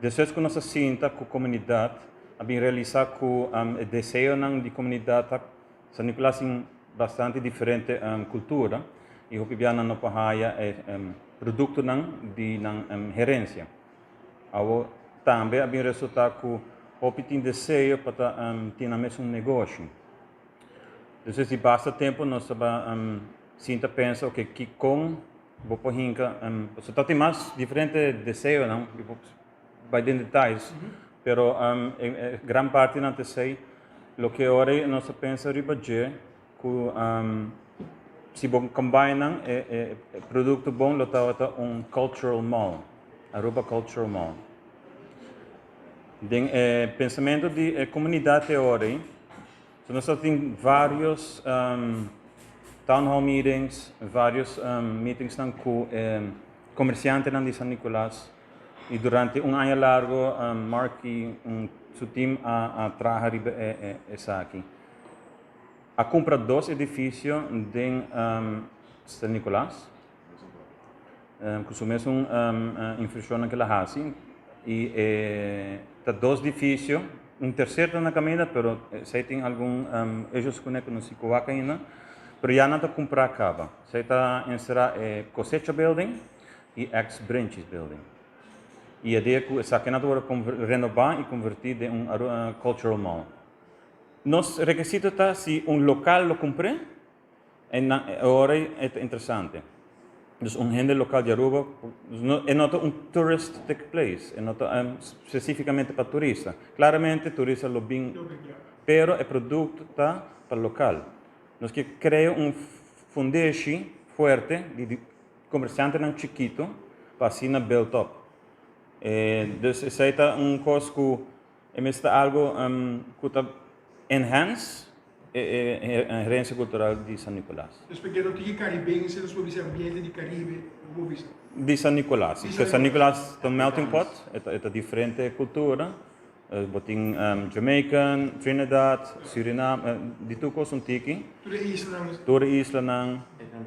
Despues ku nos a sinta ku komunidat, a bin realisá ku e deseonan di komunidat ta San Nicolas tin bastante diferente kultura i hopi bia nan no por haya e produktonan di nan herensia. Awo tambe a bin resultá ku hopi tin deseo pa ta tin nan mesun negoshi. Despues di basta tempu nos taba sinta pensa, oke, kikon bo por hinka? Pasobra ta tin mas diferente deseonan, mi por bai den detayes, pero e gran partinan ta esei. Loke ora ei nos a pensa riba dje ku si bo combine nan e produkto bon lo tabata un cultural mall, Aruba Cultural Mall. Den e pensamentu di e komunidat e ora ei, so nos a tin varios town hall meetings, varios meetingsnan ku e komersiantenan di San Nicolas i durante un aña largo Mark i su team a traha riba esaki. A kumpra dos edifisio den San Nicolas ku su mesun invershonnan ku el a hasi i e ta dos difisio, un terser ta na kaminda pero esei tin algun issues kuné ku no si ku wak ainda, pero ya nan ta kumprá kaba. Esei ta enserá e Cosecha Building i ex Brenchis Building. I e dia ku esakinan ta wòrdu renobá i konvertí den un cultural mall. Nos rekisito ta si un lokal lo kumpr'é, e nan e ora ei e ta interesante. Dus un hende lokal di Aruba, e no ta un touristic place, e no ta spesifikamente pa turista. Klaramente turista lo bin, pero e produkto ta pa lokal. Nos ke krea un fundeshi fuerte di komersiantenan chikito pa asina build up. Dus esei ta un kos ku e mester ta algu ku ta enhance e herensia kultural di San Nicolas. Dus p'e no tin e karibense nos por bisa ambiente di Karibe, bo por bisa? Di San Nicolas. Si, San Nicolas ta un melting pot, e ta diferente kultura. Bo tin Jamaican, Trinidad, Surinam, di tur kos un tiki. Tur e islanan. Tur e islanan.